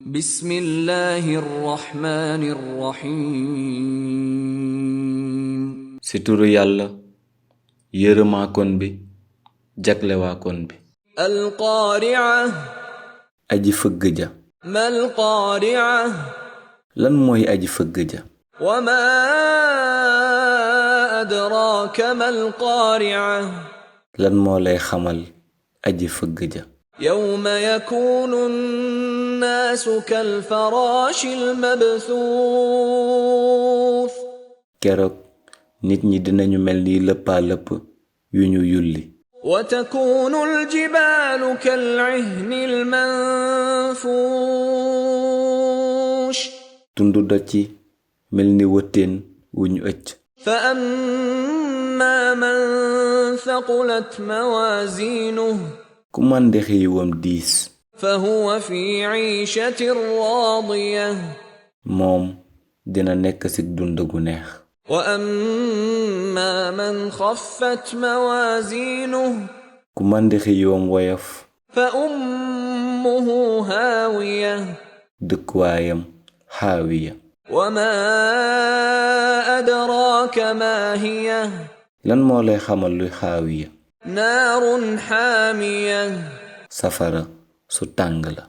بسم الله الرحمن الرحيم ci turu yàlla yërëmaakoon bi jaglewaakoon bi القارعة aji fëgg ja ما القارعة lan mooy aji fëgg ja وما أدراك ما القارعة lan moo lay xamal aji fëgg ja يوم يكون الناس كالفراش المبثوث keroog nit ñi dinañu mel ni lëppaa lëpp yu ñu yulli وتكون الجبال كالعهن المنفوش tundu doj yi mel ni wëttéen wu ñu ëcc فأما من ثقلت موازينه ku màndexe yiwam diis فهو في عيشة راضية moom dina nekk ci dund gu neex وأما من خفت موازينه ku màndexe yiwam woyof فأمه هاوية dëkkuwaayam xaawiya وما أدراك ما هي lan moo lay xamal luy xaawiya نار حامية safara su tàng la